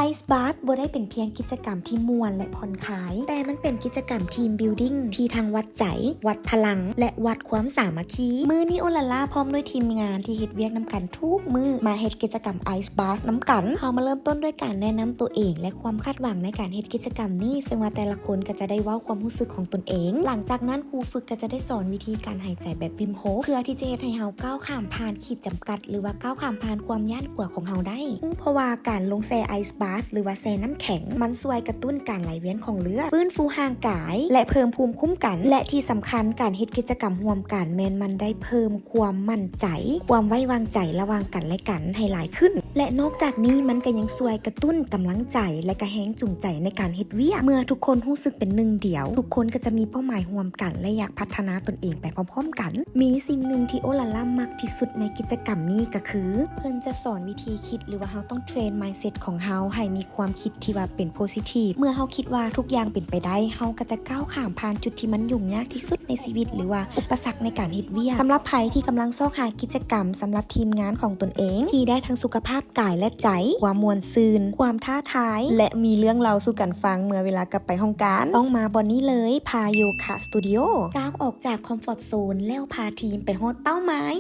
Ice Bath ບໍ່ໄດ້ເປັນພຽງກິດຈະກຳທີ່ມ່ວນ ແລະ ຜ່ອນຄາຍ, ແຕ່ມັນເປັນກິດຈະກຳ Team Building ທີ່ທັງວັດໃຈ, ວັດພະລັງ ແລະ ວັດຄວາມສາມັກຄີ. ມື້ນີ້ໂອລາລາພ້ອມດ້ວຍທີມງານທີ່ເຮັດວຽກນຳກັນທຸກມື້ ມາເຮັດກິດຈະກຳ Ice Bath ນຳກັນ. ເຮົາມາເລີ່ມຕົ້ນດ້ວຍການແນະນຳຕົວເອງ ແລະ ຄວາມຄາດຫວັງໃນການເຮັດກິດຈະກຳນີ້, ເຊິ່ງວ່າແຕ່ລະຄົນກໍຈະໄດ້ເວົ້າຄວາມຮູ້ສຶກຂອງຕົນເອງ. ຫຼັງຈາກນັ້ນ ຄູຝຶກກໍຈະໄດ້ສອນວິທີການຫາຍໃຈແບບ Wim Hof ເພື່ອທີ່ຈະເຮັດໃຫ້ເຮົາກ້າວຂ້າມຜ່ານຂີດຈຳກັດ ຫຼືວ່າກ້າວຂ້າມຜ່ານຄວາມຢ້ານກົວຂອງເຮົາໄດ້. ຮູ້ເພາະວ່າການລົງແຊ່ Ice Bath ຫຼືວ່າແຊ່ນ້ຳແຂງ ມັນຊ່ວຍກະຕຸ້ນການໄຫຼວຽນຂອງເລືອດ, ຟື້ນຟູຮ່າງກາຍ ແລະ ເພີ່ມພູມຄຸ້ມກັນ. ແລະ ທີ່ສຳຄັນ, ການເຮັດກິດຈະກຳຮ່ວມກັນແມ່ນມັນໄດ້ເພີ່ມຄວາມໝັ້ນໃຈ, ຄວາມໄວ້ວາງໃຈລະຫວ່າງກັນແລະກັນໃຫ້ຫຼາຍຂຶ້ນ. ແລະ ນອກຈາກນີ້, ມັນກໍຍັງຊ່ວຍກະຕຸ້ນກຳລັງໃຈ ແລະ ກະແຮງຈູງໃຈໃນການເຮັດວຽກ. ເມື່ອທຸກຄົນຮູ້ສຶກເປັນໜຶ່ງດຽວ, ທຸກຄົນກໍຈະມີເປົ້າໝາຍຮ່ວມກັນ ແລະ ຢາກພັດທະນາຕົນເອງໄປພ້ອມໆກັນ. ມີສິ່ງໜຶ່ງທີ່ໂອລາລາມັກທີ່ສຸດໃນກິດຈະກຳນີ້ກໍຄື ເພິ່ນຈະສອນວິທີຄິດ ຫຼືວ່າເຮົາຕ້ອງເທຣນ mindset ຂອງເຮົາໃຫ້ມີຄວາມຄິດທີ່ວ່າເປັນ positive. ເມື່ອເຮົາຄິດວ່າທຸກຢ່າງເປັນໄປໄດ້, ເຮົາກໍຈະກ້າວຂ້າມຜ່ານຈຸດທີ່ມັນຫຍຸ້ງຍາກທີ່ສຸດໃນຊີວິດ ຫຼືວ່າອຸປະສັກໃນການເຮັດວຽກ. ສຳລັບໃຜທີ່ກຳລັງຊອກຫາກິດຈະກຳສຳລັບທີມງານຂອງຕົນເອງ ທີ່ໄດ້ທັງສຸຂະພາບກາຍ ແລະ ໃຈ, ຄວາມມ່ວນຊື່ນ, ຄວາມທ້າທາຍ ແລະ ມີເລື່ອງເລົ່າສູ່ກັນຟັງເມື່ອເວລາກັບໄປຫ້ອງການ, ຕ້ອງມາບ່ອນນີ້ເລີຍ, ພາໂຍຄະສະຕູດິໂອ. ກ້າວອອກຈາກຄອມຟອດໂຊນ ແລ້ວພາທີມໄປຮອດເປົ້າໝາຍ.